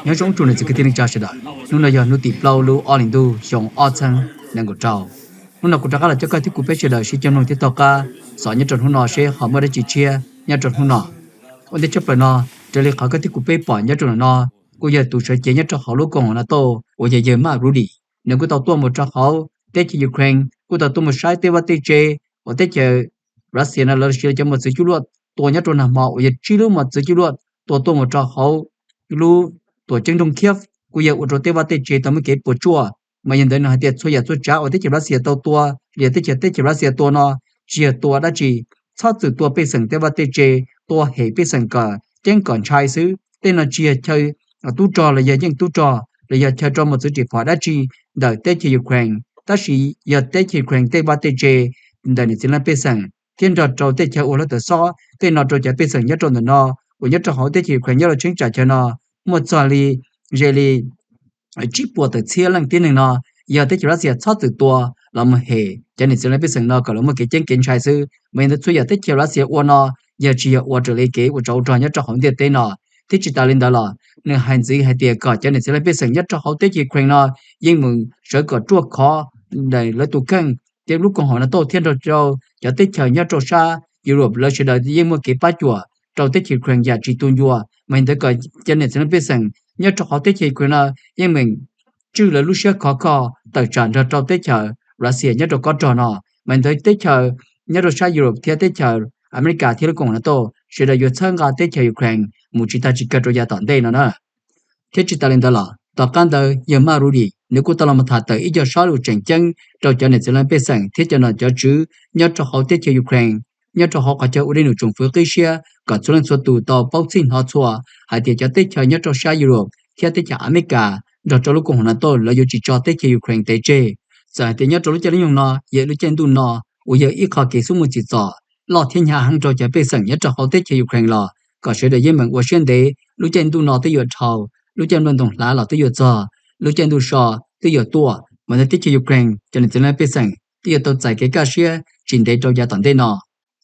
Nyob zoo txog niam txiv kwv tij neej tsa sawv daws, hnub no yog hnub tim plaub lub ob hlis ntuj xyoo ob txhiab nees nkaum rau. Hnub no kuv rov qab los coj koj thiab kuv peb sawv daws sib coj mloog thiab toj qab xov nyob rau hnub no seb ho muaj dab tsi tshiab nyob rau hnub no. Ua ntej tshaj plaws no, raws li qhov koj thiab kuv peb pom nyob rau ntawm no, kuj yog tus sawv cev nyob rau hauv lub koom haum NATO uas yog yawg Mark Rutte, nws kuj tau tuaj mus rau hauv teb chaws Ukraine, kuj tau tuaj mus saib tej vaj tej tsev uas teb chaws Russia no lawv siv cov mos txwv cuaj luaj tua nyob rau nag hmo uas yog tsib lub mos txwv cuaj luaj tua tuaj mus rau hauv lub tuam ceeb nroog Kyiv, kuj yog ua rau tej vaj tej tsev tau muaj kev puas tsuaj. Mas yog ntawd nws hais tias txhua yam txhua tsav uas teb chaws Russia tau tua, los yog teb chaws teb chaws Russia tua no, tsis yog tua dab tsi, txhob txwm tua pej xeem tej vaj tej tsev, tua hem pej xeem kom ceeb kom ntshai xwb. Tej no tsis yog chaw tub rog los yog yeej tub rog los yog chaw rau mos txwv riam phom dab tsi ntawm teb chaws Ukraine, tab sis yog teb chaws Ukraine tej vaj tej tsev ntawm niam txiv leej pej xeem thiab nrog rau tej chaw ua hluav taws xob tej no rau cov pej xeem nyob rau ntawm no uas nyob rau hauv teb chaws Ukraine nyob rau cheeb tsam chaw no muaj txog li ze li tsib puas tawm txhiab leej tib neeg no, yog teb chaws Russia txhob txwm tua los mus hem cov niam txiv leej pej xeem no kom lawv muaj kev ceeb kev ntshai xwb. Mas yog ntawd txhua yam teb chaws Russia ua no yog tsis yog ua raws li kev ua tsov ua rog nyob rau hauv ntiaj teb no. Thiab tsis tas li ntawd los nws hais ntxiv hais tias kom cov niam txiv leej pej xeem nyob rau hauv teb chaws Ukraine no yeej mus sawv kom ruaj khov ntawm lawv tus kheej, ces lub koom haum NATO thiab nrog rau cov teb chaws nyob rau sab Europe lawv sawv daws yeej muaj kev pab cuam rau teb chaws Ukraine yam tsis tu ncua. Mas yog ntawd kom cov niam txiv leej pej xeem nyob rau hauv teb chaws Ukraine no yeej meem tswj lawv lub siab khov kho tawm tsam nrog rau teb chaws Russia nyob rau kob rog no. Mas yog ntawd teb chaws nyob rau sab Europe thiab teb chaws America thiab lub koom haum NATO sawv daws yuav txhawb nqa teb chaws Ukraine mus tsis tag tsis kawg rau yav tom ntej no na. Thiab tsis tas li ntawd los tom qab ntawd yawg Mark Rutte nws kuj tau los mus tham tawm ib co sab lus tseem ceeb rau cov niam txiv leej pej xeem thiab cov nom cov tswv nyob rau hauv teb chaws Ukraine, nyob rau hauv qhov chaw ua dej num tsoom fwv qib siab kom txhua leej txhua tus tau paub txhij hnov txhua hais tias cov teb chaws nyob rau sab Europe thiab teb chaws America nrog rau lub koom haum NATO lawv yuav tsis tso teb chaws Ukraine tev tseg. Txawm hais tias nyob rau lub caij lub nyoog no yog lub caij ntuj no uas yog ib qho kev xub mus txim txom loj thiab hnyav heev rau cov pej xeem nyob rau hauv teb chaws Ukraine los kom sawv daws yeej meem ua siab ntev, lub caij ntuj no twb yuav dhau, lub caij nplooj ntoos hlav los twb yuav txog, lub caij ntuj so twb yuav tuaj. Mas ntawd teb chaws Ukraine cov niam txiv leej pej xeem twb yuav tau txais kev kaj siab tsis ntev rau yav tom ntej no.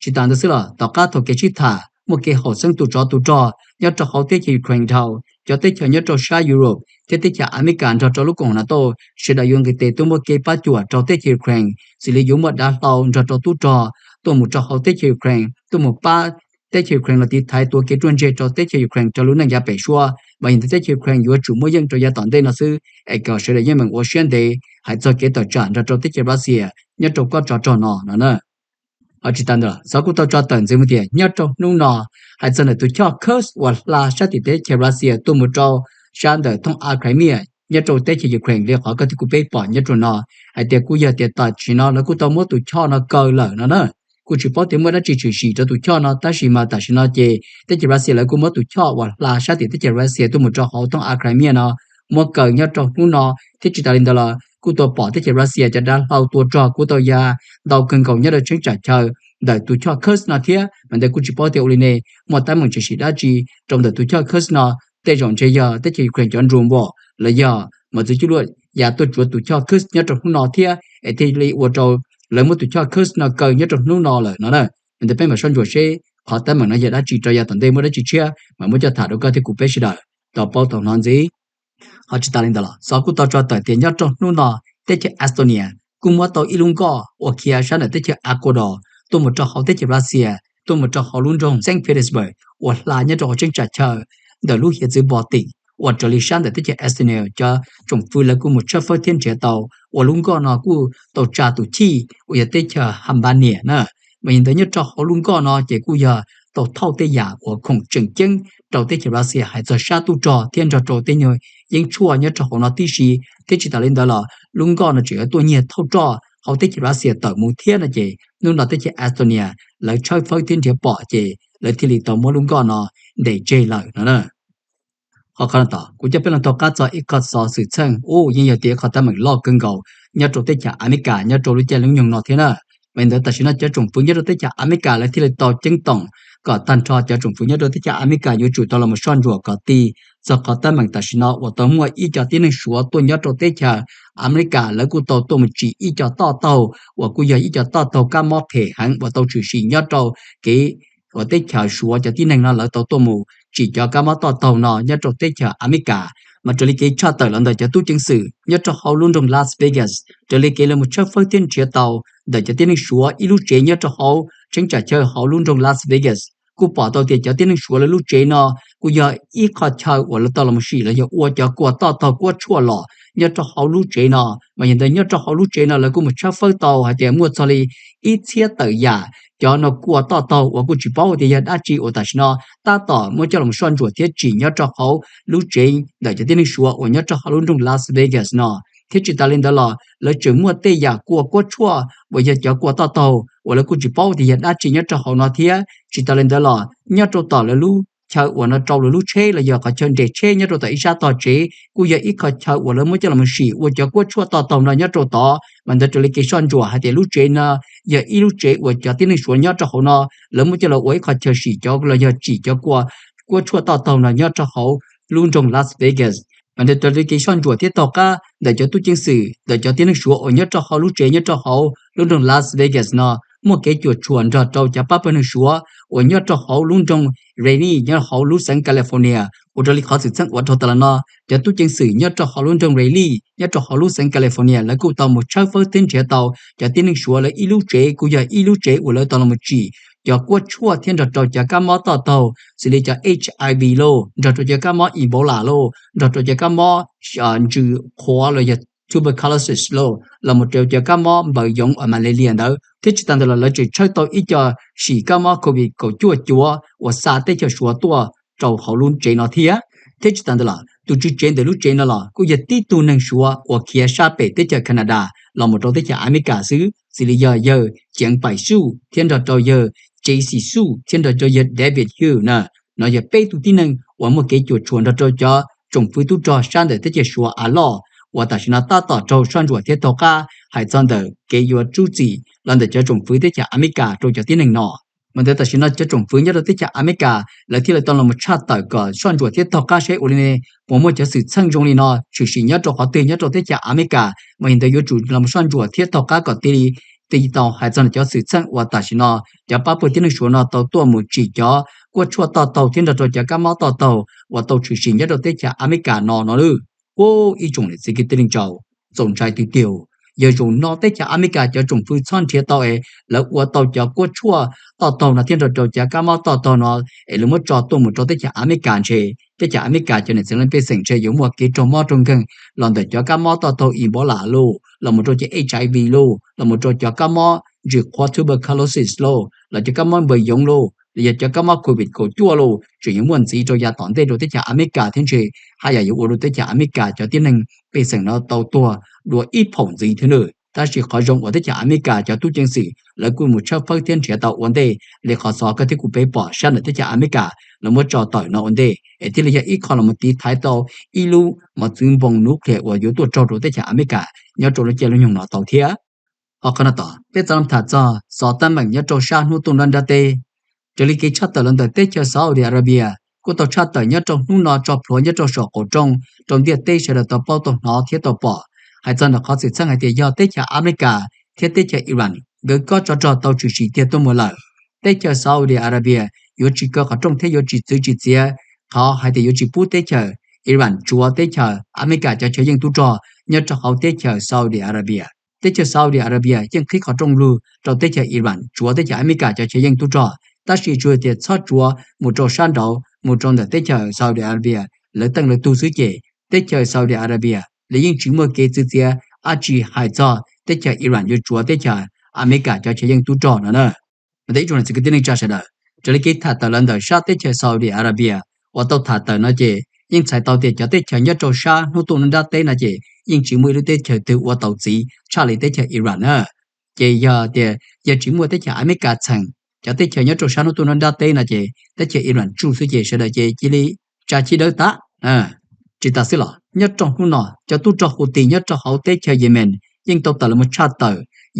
Tsis tas ntawd xwb los tom qab thaum kev sib tham muaj kev haum xeeb tu tsov tu rog nyob rau hauv teb chaws Ukraine dhau, cov teb chaws nyob rau sab Europe thiab teb chaws America nrog rau lub koom haum NATO sawv daws yuav nqis tes tuaj muaj kev pab cuam rau teb chaws Ukraine, xws li yuav muaj dav hlau nrog rau tub rog tuaj mus rau hauv teb chaws Ukraine tuaj mus pab teb chaws Ukraine los tiv thaiv tuav kev ruaj ntseg rau teb chaws Ukraine rau lub neej yav pem suab. Mas yog ntawd teb chaws Ukraine yuav tsum muaj yeej rau yav tom ntej no xwb, es kom sawv daws yeej meem ua siab ntev hais txog kev tawm tsam nrog rau teb chaws Russia nyob rau kob tsov rog no no na. Ho tsis tas ntawd xov kuj tau tso tawm ntxiv mus tias nyob rau hnub no, hais txog ntawm tus choj Kursk uas hla sab tim teb chaws Russia tuaj mus rau sab ntawm thooj av Crimea nyob rau teb chaws Ukraine li qhov koj thiab kuv peb pom nyob rau no, hais tias kuj yog tias tam sim no lawv kuj tau muab tus choj no kaw lawm no na. Kuj tsis paub tias muaj dab tsi tshwm sim rau tus choj no, tab sis mas tam sim no ces teb chaws Russia lawv kuj muab tus choj uas hla sab tim teb chaws Russia tuaj mus rau hauv thooj av Crimea no muab kaw nyob rau hnub no. Thiab tsis tas li ntawd los kuj tau pom teb chaws Russia cov dav hlau tua rog kuj tau ya ntau kawg nkaus nyob rau cheeb tsam chaw ntawm tus choj Kursk no thiab. Mas ntawd kuj tsis paub tias ua li ne muaj teeb meem tshwm sim dab tsi rau ntawm tus choj Kursk no. Tej zaum ntshe yog teb chaws Ukraine cov drone npom los yog mos txwv cuaj luaj ya tuaj tsuav tus choj Kursk nyob rau hnub no thiab es thiaj li ua rau lawv muab tus choj Kursk no kaw nyob rau hnub no lawm no na. Mas ntawd peb mam soj ntsuam seb qhov teeb meem no yog dab tsi rau yav tom ntej muaj dab tsi tshiab mas muab coj tham rau koj thiab kuv peb sawv daws tau paub tau hnov ntxiv. Ho tsis tas li ntawd los xov kuj tau tso tawm tias nyob rau hnub no teb chaws Estonia kuj muab tau ib lub nkoj uas khiav sab ntawm teb chaws Ecuador tuaj mus rau hauv teb chaws Russia, tuaj mus rau hauv lub nroog Saint Petersburg uas hla nyob rau hauv cheeb tsam chaw ntawm lub hiav txwv Baltic uas raws li sab ntawm teb chaws Estonia cov tsoom fwv lawv kuj mus tshawb fawb thiab nrhiav tau, uas lub nkoj no kuj tau tsa tus chij uas yog teb chaws Albania na. Mas yog ntawd nyob rau hauv lub nkoj no ces kuj yog tau thauj tej yam uas khoom tseem ceeb rau teb chaws Russia hais txog sab tub rog thiab nrog rau tej nyuag yeeb tshuaj nyob rau hauv no tib si. Thiab tsis tas li ntawd los lub nkoj no tseem yuav tuaj nyiag thauj roj hauv teb chaws Russia tawm mus thiab no ces hnub no teb chaws Estonia lawv tshawb fawb thiab nrhiav pom ces lawv thiaj li tau muab lub nkoj no ntes tseg lawm no na. Ho qhov no tom kuv coj peb los taug qab txog ib qho xov xwm txheej ub yeej yog tias ib qho teeb meem loj kawg nkaus nyob rau teb chaws Amelikas nyob rau lub caij lub nyoog no thiab na. Mas ntawd tam sim no cov tsoom fwv nyob rau teb chaws Amelikas lawv thiaj li tau ceeb toom kom tag nrho cov tsoom fwv nyob rau teb chaws Amelikas yuav tsum tau los soj ntsuam kom ti txog qhov teeb meem tam sim no uas tau muaj ib co tib neeg Suav tuaj nyob rau teb chaws Amelikas lawv kuj tau tuaj mus tsim ib co toj taug uas kuj yog ib co toj taug kab mob phem heev uas tau tshwm sim nyob rau kev uas teb chaws Suav cov tib neeg no lawv tau tuaj mus tsim cov kab mob toj taug no nyob rau teb chaws Amelikas. Mas raws li kev tshaj tawm los ntawm cov tub ceev xwm nyob rau hauv lub nroog Las Vegas, raws li kev lawv mus tshawb fawb thiab nrhiav tau ntawm cov tib neeg Suav ib lub tsev nyob rau hauv cheeb tsam chaw hauv lub nroog Las Vegas, kuj pom tau tias cov tib neeg Suav lawv lub tsev no kuj yog ib qho chaw uas lawv tau los mus sim los yog ua cov kua toj taug kuab tshuaj los nyob rau hauv lub tsev no. Mas yog ntawd nyob rau hauv lub tsev no lawv kuj mus tshawb fawb tau hais tias muaj txog li ib txhiab tawm yam cov no kua toj taug uas kuj tsis paub tias yog dab tsi uas tam sim no tab tom muab coj los soj ntsuam thiab tsim nyob rau hauv lub tsev ntawm cov tib neeg Suav uas nyob rau hauv lub nroog Las Vegas no. Thiab tsis tas li ntawd los lawv tseem muaj tej yam kua kuab tshuaj uas yog cov kua toj taug uas lawv kuj tsis paub tias yog dab tsi nyob rau hauv no thiab. Tsis tas li ntawd los nyob rau tom lawv lub chaw uas no rau lawv lub tsheb los yog qhov chaw nres tsheb nyob rau tom ib sab tog tsev kuj yog ib qho chaw uas lawv muab coj los sim ua cov kuab tshuaj toj taug no nyob rau tod. Mas ntawd raws li kev soj ntsuam hais tias lub tsev no yog ib lub tsev uas cov tib neeg Suav nyob rau hauv no lawv muab coj los ua ib qho chaw sim cov los yog tsim cov kua kuab tshuaj toj taug no nyob rau hauv lub nroog Las Vegas. Mas ntawd raws li kev soj ntsuam thiab taug qab ntawm cov tub ceev xwm ntawm cov tib neeg Suav uas nyob rau hauv lub tsev nyob rau hauv lub nroog Las Vegas no muaj kev cuam tshuam nrog rau cov pab pawg neeg Suav uas nyob rau hauv lub nroog Raleigh nyob hauv lub xeev California. Ua raws li qhov xwm txheej uas dhau tas los no, cov tub ceev xwm nyob rau hauv lub nroog Raleigh nyob rau hauv lub xeev California lawv kuj tau mus tshawb fawb thiab nrhiav tau cov tib neeg Suav lawv ib lub tsev kuj yog ib lub tsev uas lawv tau los mus tsim cov kuab tshuaj thiab nrog rau cov kab mob toj taug xws li cov HIV lauj, nrog rau cov kab mob Ebola lauj, nrog rau cov kab mob ntsws qhuav los yog tuberculosis lauj, los mus rau cov kab mob npaws yoov uas malaria ntawd. Thiab tsis tas ntawd los lawv tseem tshawb tau ib co sim kab mob COVID kaum cuaj cuav uas xa teb chaws Suav tuaj rau hauv lub tsev no thiab. Thiab tsis tas ntawd los tus tswv tsev ntawm lub tsev no los kuj yog tib tug neeg Suav uas khiav sab pem teb chaws Canada los mus rau teb chaws Amelikas xwb, xws li yog yawg Ceev Paim Suj thiab nrog rau yawg Jesse Suj thiab nrog rau yawg David Hughes na. No yog peb tug tib neeg uas muaj kev cuam tshuam nrog rau cov tsoom fwv tub rog sab ntawm teb chaws Suav av loj uas tam sim no tab tom raug soj ntsuam thiab taug qab hais txog ntawm kev yuav rub txim los ntawm cov tsoom fwv teb chaws Amelikas rau cov tib neeg no. Mas ntawd tam sim no cov tsoom fwv nyob rau teb chaws Amelikas lawv thiaj li tau los mus tshaj tawm kom soj ntsuam thiab taug qab seb ua li ne puas muaj cov xwm txheej zoo li no tshwm sim nyob rau qhov twg nyob rau teb chaws Amelikas. Mas yog ntawd yuav tsum los mus soj ntsuam thiab taug qab kom tij li tij tau hais txog cov xwm txheej uas tam sim no cov pab pawg tib neeg Suav no tau tuaj mus tsim cov kuab tshuaj toj taug thiab nrog rau cov kab mob toj taug uas tau tshwm sim nyob rau teb chaws Amelikas no no lawm. Ua ib tsoom niam txiv kwv tij neej tsa txaus ntshai tiag tiag. Yog zaum no teb chaws Amelikas cov tsoom fwv txhob nrhiav tau es lawv ua tau cov kuab tshuaj toj taug no thiab nrog rau cov kab mob toj taug no es lawv muab tso tuaj mus rau teb chaws Amelikas ntshe teb chaws Amelikas cov niam txiv leej pej xeem ntshe yuav muaj kev raug mob raug nkeeg los ntawm cov kab mob toj taug Ebola lauj, los mus rau cov HIV lauj, los mus rau cov kab mob ntsws qhuav tuberculosis lauj, los cov kab mob npaws yoov lauj, los yog cov kab mob COVID kaum cuaj lauj, tseem yuav muaj ntxiv rau yav tom ntej rau teb chaws Amelikas thiab ntshe haj yam yuav ua rau teb chaws Amelikas cov tib neeg pej xeem no tau tuag dua ib phaum ntxiv thiab nawb. Tab sis qhov zoo uas teb chaws Amelikas cov tub ceev xwm lawv kuj mus tshawb fawb thiab nrhiav tau ua ntej li qhov xov koj thiab kuv peb pom sab ntawm teb chaws Amelikas lawv muab tso tawm no ua ntej es thiaj li yog ib qho los mus tiv thaiv tau ib lub mos txwv npoo nuclear uas yuav tuaj raug rau teb chaws Amelikas nyob rau lub caij lub nyoog no tau thiab. Ho qhov no tom peb txav tham txog xov teeb meem nyob rau sab hnub tuaj nruab nrab teb. Raws li kev tshaj tawm los ntawm teb chaws Saudi Arabia kuj tau tshaj tawm nyob rau hnub no tso plhuav nyob rau saum qaum rooj rau ntiaj teb sawv daws tau paub tau hnov thiab tau pom hais txog ntawm qhov xwm txheej hais tias yog teb chaws Amelikas thiab teb chaws Iran nkawd kob tsov rog tau tshwm sim tiag tuaj mus lawm. Teb chaws Saudi Arabia yuav tsis kaw qhov rooj thiab yuav tsis txwv tsis txiav qhov hais tias yuav tsis pub teb chaws Iran tsuav teb chaws Amelikas cov chaw yeej tub rog nyob rau hauv teb chaws Saudi Arabia. Teb chaws Saudi Arabia yeej qhib qhov rooj lug rau teb chaws Iran tsuav teb chaws Amelikas cov chaw yeej tub rog, tab sis tsuas tias txhob tsuav mus rau sab nraud mus rau ntawm teb chaws Saudi Arabia lawv teej lawv tug xwb ces teb chaws Saudi Arabia lawv yeej tsis muaj kev txwv txiav dab tsi hais txog teb chaws Iran yuav tsuav teb chaws Amelikas cov chaw yeej tub rog no na. Mas ib tsoom niam txiv kwv tij neej tsa sawv daws, raws li kev tham tawm los ntawm sab teb chaws Saudi Arabia uas tau tham tawm no ces yeej txhais tau tias cov teb chaws nyob rau sab hnub tuaj nruab nrab teb no ces yeej tsis muaj ib lub teb chaws twg ua tau txiv tshaj li teb chaws Iran na. Ces yog tias yog tsis muaj teb chaws Amelikas txheem, cov teb chaws nyob rau sab hnub tuaj nruab nrab teb no ces teb chaws Iran tsuj xwb ces sawv daws ces cia li tsa chib dawb tag. Tsis tas xwb los nyob rau hnub no cov tub rog Houthi nyob rau hauv teb chaws Yemen yeej tau tawm los mus tshaj tawm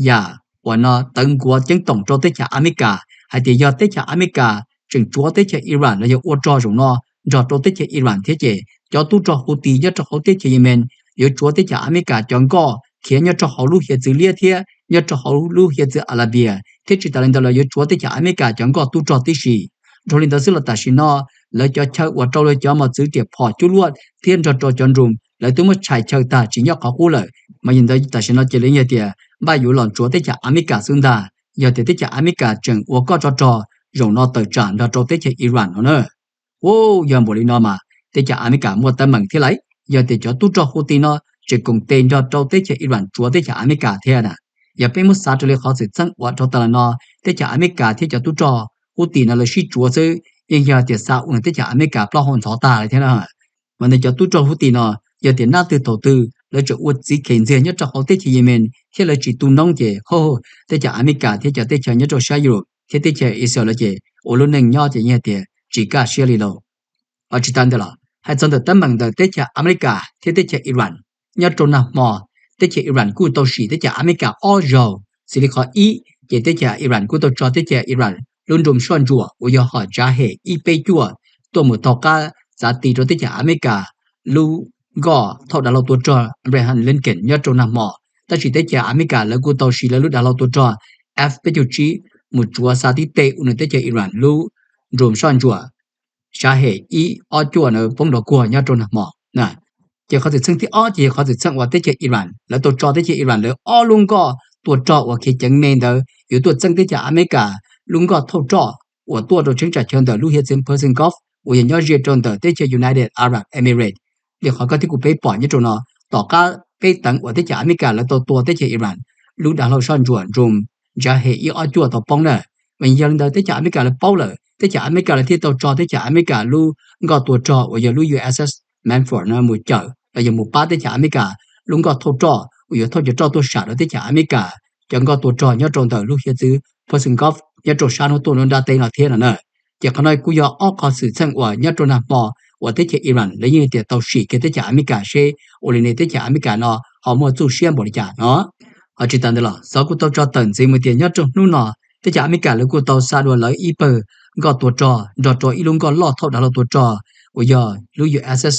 yam uas no tawv nkuav ceeb toom rau teb chaws Amelikas hais tias yog teb chaws Amelikas tseem tsuav teb chaws Iran los yog ua rog zaum no nrog rau teb chaws Iran thiab ces cov tub rog Houthi nyob rau hauv teb chaws Yemen yuav tsuav teb chaws Amelikas cov nkoj khiav nyob rau hauv lub hiav txwv liab thiab nyob rau hauv lub hiav txwv Arabia thiab tsis tas li ntawd los yuav tsuav teb chaws Amelikas cov nkoj tub rog tib si. Dhau li ntawd xwb los tam sim no lawv cov chaw uas rau lawv cov mos txwv riam phom cuaj luaj thiab nrog rau cov nroos lawv twb muab tshais chaw tag tsis nyob qhov qub lawm. Mas yog ntawd tam sim no ces lawv yog tias npaj yuav los tsuav teb chaws Amelikas xwb ntag, yog tias teb chaws Amelikas tseem ua koj tso rog zaum no tawm tsam nrog rau teb chaws Iran no na. Ua, yog npaum li no mas teb chaws Amelikas muaj teeb meem thiab lauj. Yog tias cov tub rog Houthi no tseem koom tes nrog rau teb chaws Iran tsuav teb chaws Amelikas thiab na. Yog peb muab xav raws li qhov xwm txheej uas dhau tas los no, teb chaws Amelikas thiab cov tub rog Houthi no lawv sib tsuav xwb, yeej yog tias xa ua rau teb chaws Amelikas plaub hau ntxhov tag li thiab na. Mas ntawm cov tub rog Houthi no, yog tias nab twg thaum twg lawv tseem ua txiv khev ntxiag nyob rau hauv teb chaws Yemen thiab lawv tsis tu noob ces, hov, teb chaws Amelikas thiab cov teb chaws nyob rau sab Europe thiab teb chaws Israel lawv ces ua lub neej nyob ces yeej tias tsis kaj siab li lauj. Ho tsis tas ntawd los hais txog ntawm teeb meem ntawm teb chaws Amelikas thiab teb chaws Iran, nyob rau nag hmo teb chaws Iran kuj tau sim teb chaws Amelikas ob zaug, xws li qhov ib ces teb chaws Iran kuj tau tso teb chaws Iran lub nroos soj ntsuam uas yog hom tsav hem ib peb cuaj tuaj mus taug qab txav ti rau teb chaws Amelikas lub nkoj thauj dav hlau tua rog Abraham Lincoln nyob rau nag hmo. Tab sis teb chaws Amelikas lawv kuj tau sim lawv lub dav hlau tua rog F peb caug tsib mus tsuav xa tib teg ua rau teb chaws Iran lub nroos soj ntsuam tsav hem ib ob cuaj na poob nrov kuag nyob rau nag hmo. Ces qhov xwm txheej thib ob ces yog qhov xwm txheej uas teb chaws Iran lawv tau tso teb chaws Iran lawv ob lub nkoj tua rog uas khiav ceev me ntawd yuav tuaj txeeb teb chaws Amelikas lub nkoj thauj roj uas tuaj rau cheeb tsam chaw ntawm lub hiav txwv Persian Gulf uas yog nyob ze rau ntawm teb chaws United Arab Emirates. Li qhov koj thiab kuv peb pom nyob rau no, tom qab peb teev uas teb chaws Amelikas lawv tau tua teb chaws Iran lub dav hlau soj ntsuam nroos tsav hem ib ob cuaj tau poob na. Mas yog li ntawd teb chaws Amelikas lawv paub lawm, teb chaws Amelikas lawv thiaj tau tso teb chaws Amelikas lub nkoj tua rog uas yog lub U S S Mannford no mus cawm los yog mus pab teb chaws Amelikas lub nkoj thauj roj uas yuav thauj cov roj tuaj sam rau teb chaws Amelikas cov nkoj tua rog nyob rau ntawm lub hiav txwv Persian Gulf nyob rau sab hnub tuaj nruab nrab teb no thiab no na. Ces qhov no kuj yog ob qhov xwm txheej uas nyob rau nag hmo uas teb chaws Iran lawv yeej tias tau sim kiag teb chaws Amelikas seb ua li ne teb chaws Amelikas no ho muaj txuj siab npaum li cas no. Ho tsis tas ntawd los xov kuj tau tso tawm ntxiv mus tias nyob rau hnub no teb chaws Amelikas lawv kuj tau xa dua lawv ib pawg nkoj tua rog nrog rau ib lub nkoj loj thauj dav hlau tua rog uas yog lub U S S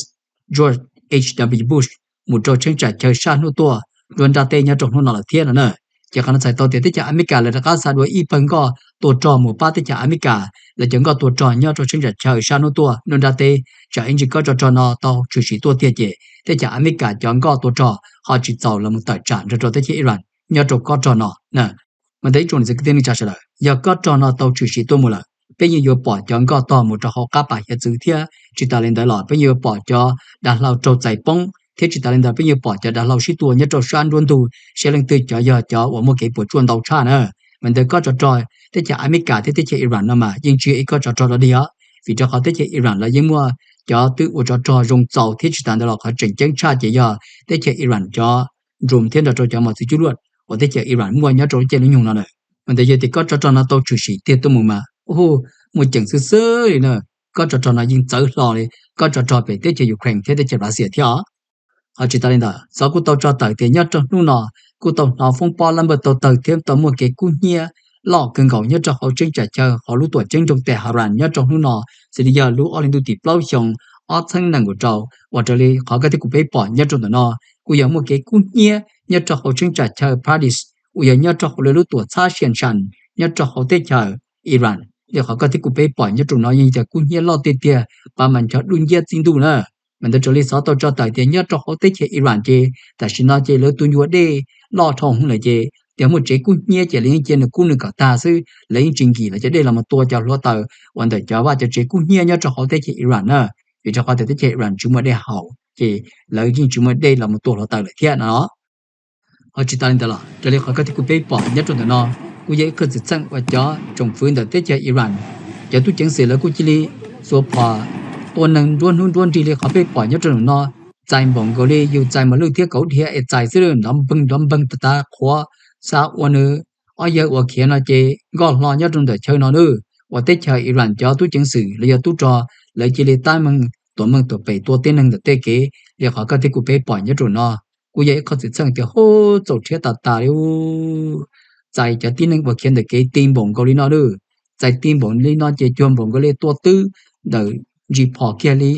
George H W Bush mus rau cheeb tsam chaw sab hnub tuaj nruab nrab teb nyob rau hnub no lawm thiab no na. Ces qhov no txhais tau tias teb chaws Amelikas lawv rov qab xa dua ib pawg nkoj tua rog mus pab teb chaws Amelikas lawv cov nkoj tua rog nyob rau cheeb tsam chaw sab hnub tuaj nruab nrab teb. Tsam ib ntsis kob tsov rog no tau tshwm sim tuaj tiag ces teb chaws Amelikas cov nkoj tua rog ho tsis txaus los mus tawm tsam nrog rau teb chaws Iran nyob rau kob rog no na. Mas ntawm ib tsoom niam txiv kwv tij neej tsa sawv daws, yog kob rog no tau tshwm sim tuaj mus lawm, peb yeej yuav pom cov nkoj tog mus rau hauv qab pas hiav txwv thiab tsis tas li ntawd los peb yeej yuav pom cov dav hlau raug txais poob thiab tsis tas li ntawd peb yeej yuav pom cov dav hlau sib tua nyob rau sab nruab ntug, saib leej twg cov yog cov uas muaj kev puas tsuaj ntau tshaj na. Mas ntawm kob tsov rog teb chaws Amelikas thiab teb chaws Iran no mas yeej tsis yog ib kob tsov rog dog dig os, vim rau qhov teb chaws Iran los yeej muaj cov twb ua tsov rog zoo txaus thiab tsis tas ntawd los qhov tseem ceeb tshaj ces yog teb chaws Iran cov nroos thiab nrog rau cov mos txwv cuaj luaj uas teb chaws Iran muaj nyob rau lub caij lub nyoog no lawm. Mas ntawd yog tias kob tsov rog no tau tshwm sim tiag tuaj mus mas, u, muaj ceem xwb xwb li na. Kob tsov rog no yeej txawv hlo li kob tsov rog pem teb chaws Ukraine thiab teb chaws Russia thiab os. Ho tsis tas li ntawd xov kuj tau tso tawm tias nyob rau hnub no kuj tau hnov foob pob lab npawj tau tawg thiab tau muaj kev kub hnyiab loj kawg nkaus nyob rau hauv cheeb tsam chaw hauv lub tuam ceeb nroog Tehran nyob rau hnub no, xws li yog lub ob hlis ntuj tim plaub xyoo ob txhiab nees nkaum rau. Uas raws li qhov koj thiab kuv peb pom nyob rau ntawm no, kuj yog muaj kev kub hnyiab nyob rau hauv cheeb tsam chaw Pardis uas yog nyob rau hauv lawv lub tuam txhab Sian San nyob rau hauv teb chaws Iran. Li qhov koj thiab kuv peb pom nyob rau no yeej yog kub hnyiab loj tiag tiag, pab mas ncho dub nciab txij ntuj na. Mas ntawd raws li xov tau tso tawm tias nyob rau hauv teb chaws Iran ces tam sim no ces lawv tus ncua dej loj dhau hwv lawm ces tias muaj tsev kub hnyiab ces lawv yeej cia nws kub nws kom tag xwb, lawv yeej tsis nkim lawv cov dej los mus tua cov hluav taws uas ntawm cov vaj cov tsev kub hnyiab nyob rau hauv teb chaws Iran na. Vim rau qhov tias teb chaws Iran tsis muaj dej haus ces lawv yeej tsis muaj dej los mus tua hluav taws lawm thiab no. Ho tsis tas li ntawd los raws li qhov koj thiab kuv peb pom nyob rau ntawm no, kuj yog ib qho xwm txheej uas cov tsoom fwv ntawm teb chaws Iran cov tub ceev xwm lawv kuj cia li xuas phom tua neeg nruab hnub nruab nrig li qhov peb pom nyob rau ntawm no. Txais npaum nkaus li yus txais mos lwj thiab kauv dhia es txais xwb, nrov npeeg nrov npeeg tas tas qhuav, xav ua nws ob yawg uas khiav no ces nkoj hlo nyob rau ntawm chaw no nawb. Uas teb chaws Iran cov tub ceev xwm los yog tub rog lawv cia li tab meeg tuam meej tuam pem tua tib neeg ntawm tej kev li qhov koj thiab kuv peb pom nyob rau no. Kuj yog ib qho xwm txheej tias hu txaus rhiab tas tas li. Txais cov tib neeg uas khiav ntawm kev ti npaum nkaus li no nawb. Txais ti npaum li no ces cuag npaum nkaus li tua twb ntawm ntsis phom kiag li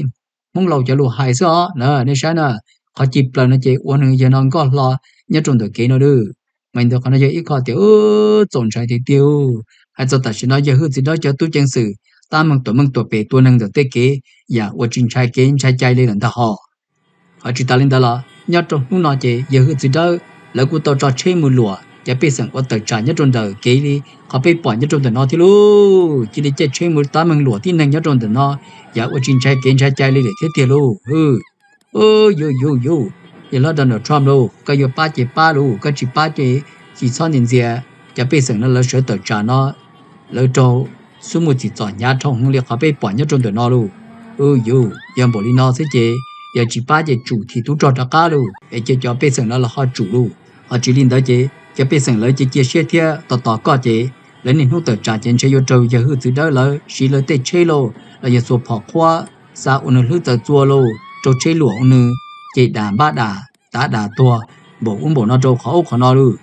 Hmoob laus cov lus hais xwb os na. Nej saib na, qhov ci plaws no ces ua nws yawg no nkoj hlo nyob rau ntawm kev no nawb. Mas ntawd qhov no yog ib qho tias txaus ntshai tiag tiag. Hais txog tam sim no yawg Hwj Txiv Dawb cov tub ceev xwm tab meeg tuam meej tuam pem tua neeg ntawm tej kev yam uas tsis ntshai kev ntshai cai li lawm ntag hos. Ho tsis tas li ntawd los nyob rau hnub no ces yawg Hwj Txiv Dawb lawv kuj tau tso tsheb mus luam cov pej xeem ua tawm tsam nyob rau ntawm kev li qhov peb pom nyob rau ntawm no thiab lauj. Cia li caij tsheb mus tab meeg luam tib neeg nyob rau ntawm no yam uas tsis ntshai kev ntshai cai li lawm thiab tiag lauj. Yus yus yus, yawg hlob Donald Trump lauj, koj yuav pab ces pab lauj, koj tsis pab ces tsis txhob ntxias ntxias cov pej xeem no lawv sawv tawm tsam no, lawv raug xub mus txim txom hnyav dhau heev li qhov peb pom nyob rau ntawm no lauj. Yus yog npaum li no xwb ces yog tsis pab ces tsum thim tub rog rov qab lauj, es cia cov pej xeem no los ho tsum lauj. Ho tsis li ntawd ces cov pej xeem lawv cia cia siab thiab tos tos koj ces lawv niaj hnub tawm tsam ces ntshe yuav raug yawg Hwj Txiv Dawb lawv siv lawv tej tsheb lauj, los yog txhua phom qhuab xa ua nws hlwb txawv txua lauj, raug tsheb luam ua nws ces dam npab dam tav dam tuag npaum ub npaum no rau qhov ub qhov no lauj.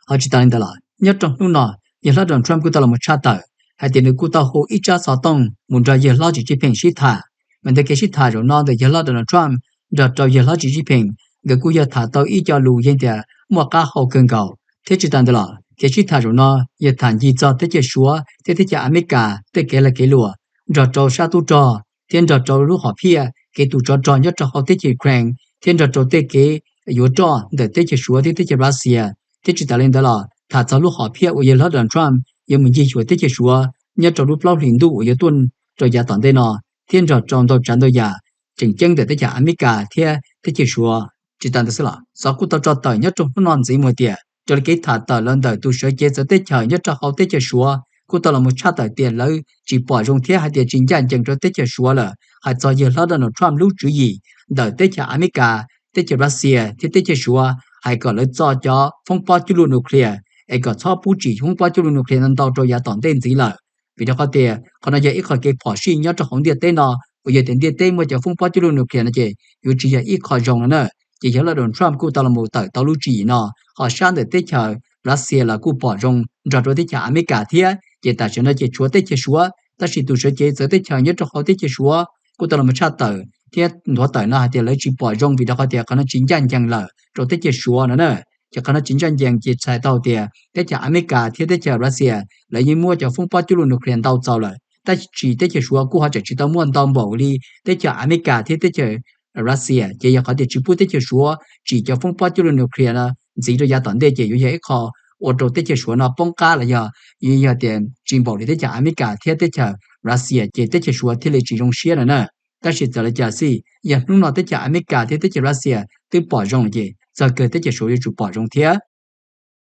Ho tsis tas li ntawd los nyob rau hnub no yawg hlob Donald Trump kuj tau los mus tshaj tawm hais tias nws kuj tau hu ib tsab xov tooj mus nrog yawg hlob Xi Jinping sib tham. Mas ntawm kev sib tham zaum no ntawm yawg hlob Donald Trump nrog rau yawg hlob Xi Jinping, nkawd kuj yog tham tau ib co lus yeej tias muaj qab hau kawg nkaus. Thiab tsis tas ntawd los kev sib tham zaum no yog tham ncig txog teb chaws Suav thiab teb chaws Amelikas tej kev lag kev luam, nrog rau sab tub rog thiab nrog rau lub hom phiaj kev tus tsov rog nyob rau hauv teb chaws Ukraine thiab nrog rau tej kev yuav roj ntawm teb chaws Suav thiab teb chaws Russia. Thiab tsis tas li ntawd los tham txog lub hom phiaj uas yawg hlob Donald Trump yuav mus ncig xyuas teb chaws Suav nyob rau lub plaub hlis ntuj uas yuav tuaj rau yav tom ntej no, thiab nrog rau ntau tsav ntau yam tseem ceeb ntawm teb chaws Amelikas thiab teb chaws Suav. Tsis tas ntawd xwb los xov kuj tau tso tawm nyob rau hnub no ntxiv mus tias raws li kev tham tawm los ntawm tus sawv cev txawv teb chaws nyob rau hauv teb chaws Suav kuj tau los mus tshaj tawm tias lawv tsis pom zoo thiab hais tias tsis ncaj ncees rau teb chaws Suav lawm hais txog yawg hlob Donald Trump lub tswv yim ntawm teb chaws Amelikas, teb chaws Russia thiab teb chaws Suav hais kom lawv txo cov foob pob coj lug nuclear es kom txhob pub tsim foob pob coj lug nuclear no ntau rau yav tom ntej ntxiv lawm. Vim rau qhov tias qhov no yog ib qho kev phom sij nyob rau hauv ntiaj teb no, uas yog tias ntiaj teb muaj cov foob pob coj lug nuclear no ces yuav tsis yog ib qho zoo no na. Ces yawg hlob Donald Trump kuj tau los mus tawm tau lub tswv yim no, ho sab ntawm teb chaws Russia los kuj pom zoo nrog rau teb chaws Amelikas thiab. Ces tam sim no ces tshuav teb chaws Suav, tab sis tus sawv cev txawv teb chaws nyob rau hauv teb chaws Suav kuj tau los mus tshaj tawm thiab nthuav tawm no hais tias lawv tsis pom zoo vim rau qhov tias qhov no tsis ncaj ncees lawm rau teb chaws Suav no na. Ces qhov no tsis ncaj ncees ces txhais tau tias teb chaws Amelikas thiab teb chaws Russia lawv yeej muaj cov foob pob coj lug nuclear ntau txaus lawm, tab sis teb chaws Suav kuj ho tseem tsis tau muaj ntau npaum li teb chaws Amelikas thiab teb chaws Russia. Ces yog qhov tias tsis pub teb chaws Suav tsim cov foob pob coj lug nuclear no ntxiv rau yav tom ntej ces yuav yog ib qho ua rau teb chaws Suav no poob qab los yog yuav yog tias tsis npaum li teb chaws Amelikas thiab teb chaws Russia ces teb chaws Suav thiaj li tsis zoo siab no na. Tab sis txawm li cas xij yog hnub no teb chaws Amelikas thiab teb chaws Russia twb pom zoo ces txog kawg teb chaws Suav yuav tsum pom zoo thiab.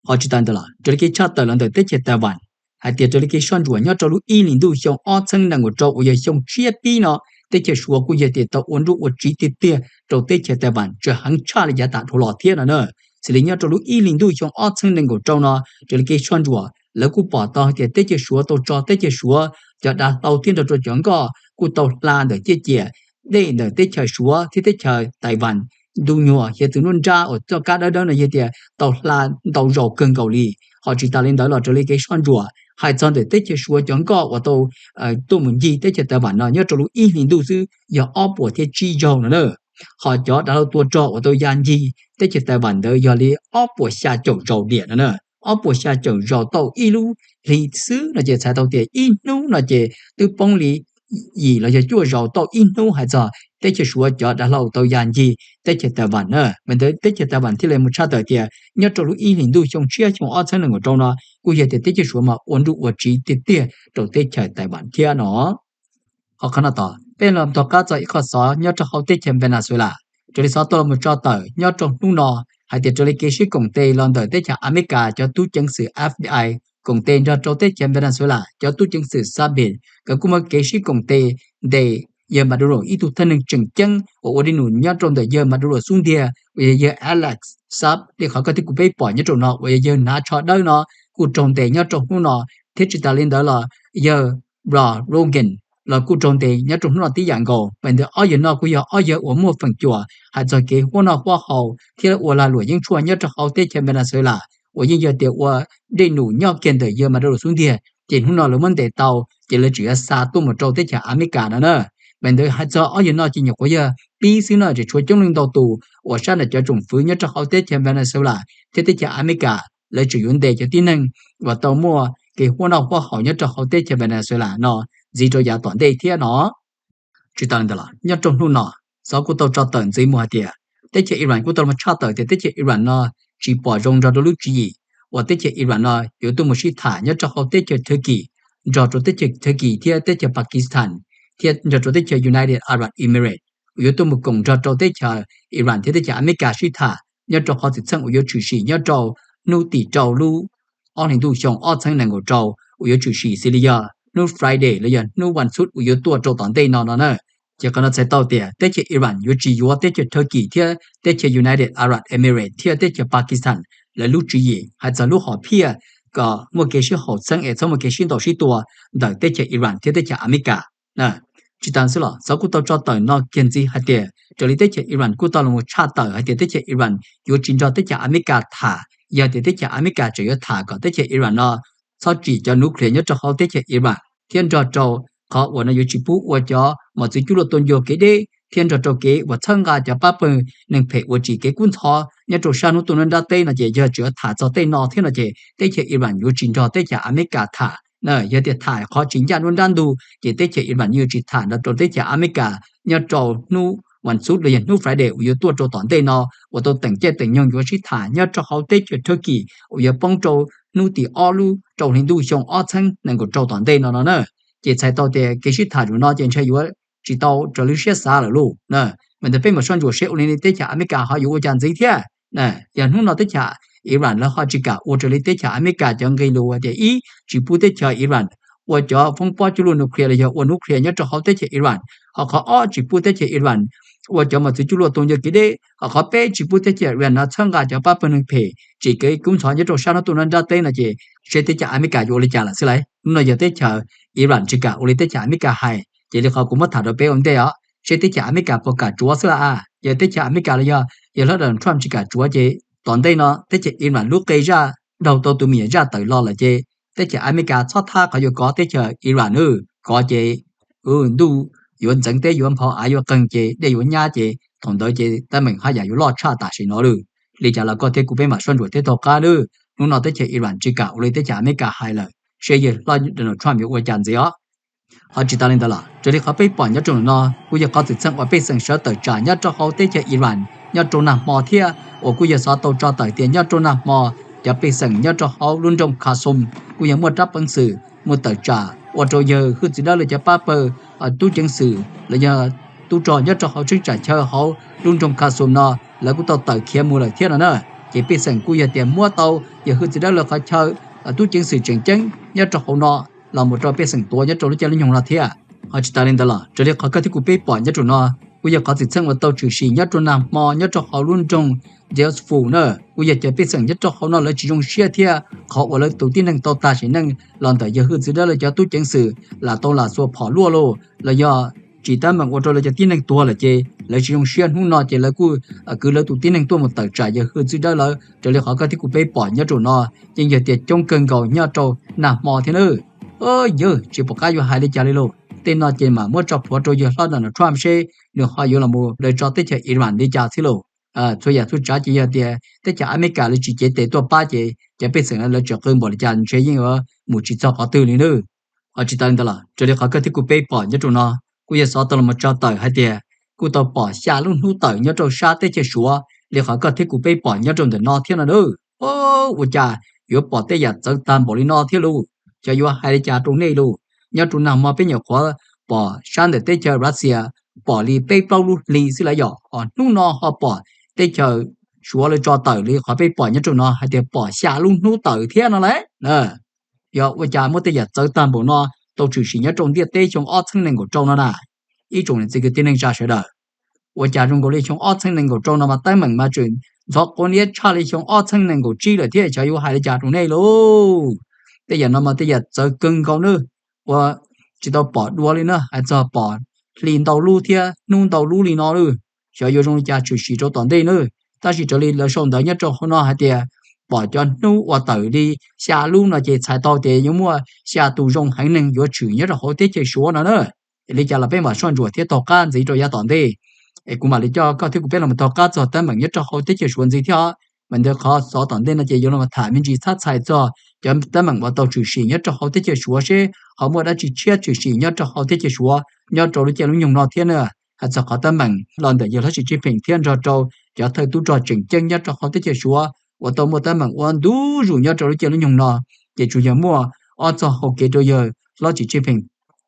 Ho tsis tas ntawd los raws li kev tshaj tawm los ntawm teb chaws Taiwan hais tias raws li kev soj ntsuam nyob rau lub ib hlis ntuj xyoo ob txheeb nees nkaum rau uas yog xyoo tshiab pib no, teb chaws Suav kuj yog tias tau ua nruj ua tsiv tiag tiag rau teb chaws Taiwan tsawg heev tshaj li yav tas dhau los thiab no na. Xws li nyob rau lub ib hlis ntuj xyoo ob txheeb nees nkaum rau no raws li kev soj ntsuam lawv kuj pom tau hais tias teb chaws Suav tau tso teb chaws Suav cov dav hlau thiab nrog rau cov nkoj kuj tau hla ntawm ciaj ciam dej ntawm teb chaws Suav thiab teb chaws Taiwan ntu nyuag hiav txwv nruab nrab uas txoj kab dawb dawb no yog tias tau hla ntau zaus kawg nkaus li. Ho tsis tas li ntawd los raws li kev soj ntsuam hais txog ntawm teb chaws Suav cov nkoj uas tau tuaj mus ncig teb chaws Taiwan no nyob rau lub ib hlis ntuj xwb yog ob puas thiab tsib zaug no na. Ho cov dav hlau tua rog uas tau ya ncig teb chaws Taiwan ntawd yog li ob puas xya caum zaus diam no na. Ob puas xya caum zaus tau ib lub hli xwb no ces txhais tau tias ib hnub no ces twb poob li yim los yog cuaj zaus tau ib hnub hais txog teb chaws Suav cov dav hlau tau ya ncig teb chaws Taiwan na. Mas ntawd teb chaws Taiwan thiaj li mus tshaj tawm tias nyob rau lub ib hlis ntuj xyoo tshiab xyoo ob txheeb nees nkaum rau no kuj yog tias teb chaws Suav mas ua nruj ua tsiv tiag tiag rau teb chaws Taiwan thiab no. Ho qhov no tod peb los nrog qab txog ib qho xov nyob rau hauv teb chaws Venezuela. Raws li xov tuaj los mus tso tawm nyob rau hnub no hais tias raws li kev sib koom tes los ntawm teb chaws Amelikas cov tub ceev xwm FBI koom tes nrog rau teb chaws Venezuela cov tub ceev xwm Sabin, nkawd kuj muaj kev sib koom tes ntes yawg Maduro ib tug thawj neeg tseem ceeb uas ua dej num nyob rau ntawm yawg Maduro xub ntiag uas yog yawg Alex Saab li qhov koj thiab kuv peb pom nyob rau no uas yog yawg hnav tsho dawb no kuj raug ntes nyob rau hnub no. Thiab tsis tas li ntawd los yawg Rod Rogan los kuj raug ntes nyob rau hnub no tib yam nkaus. Mas ntawd ob yawg no kuj yog ob yawg uas muaj feem cuam hais txog kev huab noj huab haus thiab ua lag luam yeeb tshuaj nyob rau hauv teb chaws Venezuela uas yeej yog tias ua dej num nyob kiag ntawm yawg Maduro xub ntiag. Ces hnub no lawv muab ntes tau ces lawv tseem yuav xa tuaj mus rau teb chaws Amelikas no na. Mas ntawd hais txog ob yawg no ces nyuam qhuav yog pib xwb no, tseem tshuav coob leej ntau tus uas sab ntawm cov tsoom fwv nyob rau hauv teb chaws Venezuela thiab teb chaws Amelikas lawv tseem yuav ntes cov tib neeg uas tau muaj kev huab noj huab haus nyob rau hauv teb chaws Venezuela no ntxiv rau yav tom ntej thiab no. Tsis tas li ntawd los nyob rau hnub no, xov kuj tau tso tawm ntxiv mus hais tias teb chaws Iran kuj tau los tshaj tawm tias teb chaws Iran no tsis pom zoo nrog rau lub tswv yim uas teb chaws Iran no yuav tuaj mus sib tham nyob rau hauv teb chaws Turkey nrog rau teb chaws Turkey thiab teb chaws Pakistan thiab nrog rau teb chaws United Arab Emirates uas yuav tuaj mus koom nrog rau teb chaws Iran thiab teb chaws Amelikas sib tham nyob rau qhov txwm txheej uas yuav tshwm sim nyob rau hnub tim rau lub ob hlis ntuj xyoo ob txhiab nees nkaum rau uas yuav tshwm sim xws li yog hnub Friday los yog hnub vas xuv uas yuav tuaj rau tom ntej no no na. Ces qhov no txhais tau tias teb chaws Iran yuav tsis yuav teb chaws Turkey thiab teb chaws United Arab Emirates thiab teb chaws Pakistan lawv lub tswv yim hais txog lub hom phiaj kom muaj kev sib haum xeeb es txhob muaj kev sib ntaus sib tua ntawm teb chaws Iran thiab teb chaws Amelikas. Tsis tas xwb los xov kuj tau tso tawm no kiag ntxiv hais tias raws li teb chaws Iran kuj tau los tshaj tawm hais tias teb chaws Iran yuav tsis nrog teb chaws Amelikas tham yog tias teb chaws Amelikas tseem yuav tham kom teb chaws Iran no txhob tsim cov nuclear nyob rau hauv teb chaws Iran thiab nrog rau qhov uas no yuav tsis pub ua cov mos txwv cuaj luaj tua ncua kev deb thiab nrog rau kev uas txhawb nqa cov pab pawg neeg phem uas tsim kev kub ntxhov nyob rau sab hnub tuaj nruab nrab teb no ces yog tseem yuav tham txog tej no thiab no ces teb chaws Iran yuav tsis nrog teb chaws Amelikas tham. Yog tias tham qhov tsis ncaj nruab nrab ntug ces teb chaws Iran yuav tsis tham nrog rau teb chaws Amelikas nyob rau hnub vas xuv los yog hnub Friday uas yuav tuaj rau tom ntej no uas tau teem caij teem nyoog yuav sib tham nyob rau hauv teb chaws Turkey uas yuav poob rau hnub tim ob lub rau hli ntuj xyoo ob txhiab nees nkaum rau tom ntej no no na. Ces txhais tau tias kev sib tham zaum no ces ntshai yuav tsis tau raws li siab xav lawm lauj. Mas ntawm peb mam soj ntsuam seb ua li teb chaws Amelikas ho yuav ua cas ntxiv thiab. Yog hnub no teb chaws Iran lawv ho tsis kam ua raws li teb chaws Amelikas cov nqe lus tias ib, tsis pub teb chaws Iran ua cov foob pob cuaj luaj nuclear los yog ua nuclear nyob rau hauv teb chaws Iran, ho qhov ob tsis pub teb chaws Iran ua cov mos txwv cuaj luaj tua ncua kev deb, ho qhov peb tsis pub teb chaws Iran no txhawb nqa cov pab pawg neeg phem tsim kev kub ntxhov nyob rau sab hnub tuaj nruab nrab teb no ces seb teb chaws Amelikas yuav ua li cas lawm xwb lauj. Hnub no yog teb chaws Iran tsis kam ua li teb chaws Amelikas hais ces li qhov kuv muab tham rau peb ua ntej os, seb teb chaws Amelikas puas kam tsuav xwb lawm. Yog teb chaws Amelikas los yog yawg hlob Donald Trump tsis kam tsuav ces tom ntej no teb chaws Iran lub qe zaj daug tau tus me nyuam zaj tawm los lawm ces teb chaws Amelikas txhob thab qhov yuav kov teb chaws Iran na, kov ces ntuj yuav ntxeev teb yuav nphau av yuav qeeg ces dej yuav nyab ces thaum ntawd ces teeb meem haj yam yuav loj tshaj tam sim no lawm. Li cas los koj thiab kuv peb mam soj ntsuam thiab taug qab nawb. Hnub no teb chaws Iran tsis kam ua li teb chaws Amelikas hais lawm, seb yawg hlob Donald Trump yuav ua cas ntxiv os. Ho tsis tas li ntawd los raws li qhov peb pom nyob rau ntawm no kuj yog qhov txwm txheej uas pej xeem sawv tawm tsam nyob rau hauv teb chaws Iran nyob rau nag hmo thiab uas kuj yog xov tau tso tawm tias nyob rau nag hmo cov pej xeem nyob rau hauv lub nroog Khaxoon kuj yog muaj rab peev xwm mus tawm tsam ua rau yawg hwj txiv dawb lawv cov pab pawg tub ceev xwm los yog tub rog nyob rau hauv cheeb tsam chaw hauv lub nroog Khaxoon no lawv kuj tau tawm khiav mus lawm thiab no na. Ces pej xeem kuj yog tias muab tau yawg hwj txiv dawb lawv qhov chaw tub ceev xwm tseem ceeb nyob rau hauv no los mus rau pej xeem tuav nyob rau lub caij lub nyoog no thiab. Ho tsis tas li ntawd los raws li qhov koj thiab kuv peb pom nyob rau no kuj yog qhov txwm txheej uas tau tshwm sim nyob rau nag hmo nyob rau hauv lub nroog Deir Ezzor na. Kuj yog cov pej xeem nyob rau hauv no lawv tsis zoo siab thiab qhov uas lawv tus tib neeg tau tag sim neej los ntawm yawg hwj txiv dawb lawv cov tub ceev xwm lam tau lam xuas phom luaj los los yog tsim teeb meem ua rau lawv cov tib neeg tuag lawm ces lawv tsis zoo siab. Hnub no ces lawv kuj kwv lawv tus tib neeg tuaj mus tawm tsam yawg hwj txiv dawb lawv raws li qhov koj thiab kuv peb pom nyob rau no yeej yog tias coob kawg nkaus nyob rau nag hmo thiab na. Yawg tsis pom qab yuav hais li cas li lauj. Tej no ces mam muab tso plhuav rau yawg hlob Donald Trump seb nws ho yuav los mus daws tso teb chaws Iran li cas xwb lauj. Txhua yam txhua tsav ces yog tias teb chaws Amelikas lawv tsis cev tes tuaj pab ces cov pej xeem lawv tseem qw npaum li cas ntshe yeej yuav mus tsis txog qhov twg li nawb. Ho tsis tas li ntawd los raws li qhov koj thiab kuv peb pom nyob rau no kuj yog xov tau los tso tawm hais tias kuj tau pom xya lub hnub tawm nyob rau sab teb chaws Suav li qhov koj thiab kuv peb pom nyob rau ntawm no thiab no nawb. Ua cas yuav pom tej yam txawv tag npaum li no thiab lauj? Xyov yuav hais li cas rau nej lauj. Nyob rau nag hmo peb nyuam qhuav pom sab ntawm teb chaws Russia pom li peb plaub lub hli xwb lawm yom, ho hnub no ho pom teb chaws Suav lawv tso tawm li qhov peb pom nyob rau no hais tias pom xya lub hnub tawm thiab no lawm. Yog ua cas muaj tej yam txawv tag npaum no tau tshwm sim nyob rau ntiaj teb xyoo ob txhiab nees nkaum rau no na? Ib tsoom niam txiv kwv tij neej tsa sawv daws, ua cas zoo nkaus li xyoo ob txhiab nees nkaum rau no mas teeb meem mas tseem ntxhov quav niab tshaj li xyoo ob txhiab nees nkaum tsib lawm thiab, xyov yuav hais li cas rau nej lauj? Tej yam no mas tej yam txawv kawg nkaus nawb, ua tsis tau pom dua li na, hais txog pom hli ntau lub thiab hnub ntau lub li no lawm, xyov yuav zoo li cas tshwm sim rau tom ntej nawb. Tab sis raws li lawv sau ntawv nyob rau hauv no hais tias pom cov hnub ua tawm li xya lub no ces txhais tau tias yuav muaj xya tus zoo heev neeg yuav tshwm nyob rau hauv teb chaws Suav no na. Li cas los peb mam soj ntsuam thiab taug qab ntxiv rau yav tom ntej, es kuv mam li coj koj thiab kuv peb los taug qab txog teeb meem nyob rau hauv teb chaws Suav ntxiv thiab os. Mas ntawd qhov xov tom ntej no ces yuav los tham me ntsis txhab txhais txog cov teeb meem uas tau tshwm sim nyob rau hauv teb chaws Suav seb ho muaj dab tsi tshiab tshwm sim nyob rau hauv teb chaws Suav nyob rau lub caij lub nyoog no thiab na. Hais txog qhov teeb meem los ntawm yawg Hlob Tsiv Tsij Pheem thiab nrog rau cov thawj tub rog tseem ceeb nyob rau hauv teb chaws Suav uas tau muaj teeb meem ua ntu zus nyob rau lub caij lub nyoog no, ces tsuas yog muaj ob txoj hau kev rau yawg Hlob Tsiv Tsij Pheem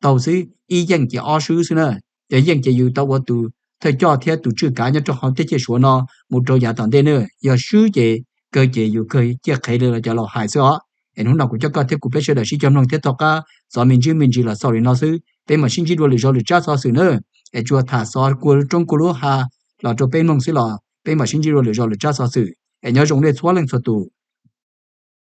tau xwb, ib yeej ces ob swb xwb na. Yog yeej ces yus tau ua tus thawj coj thiab tus tswj kav nyob rau hauv teb chaws Suav no mus rau yav tom ntej na, yog swb ces kawg ces yus kawg ciaj qhev li los cov laus hais xwb os. Es hnub no kuv coj koj thiab kuv peb sawv daws sib cog mloog thiab tom qab txog me ntsis me ntsis los xaus li no xwb, peb mam sib ntsib dua lwm zaus lwm tsab xov xwm na. Es tsuas tham xov kua lub roob kua lub hav los rau peb mloog xwb los peb mam sib ntsib dua lwm zaus lwm tsab xov xwm. Es nyob zoo nej txhua leej txhua tus.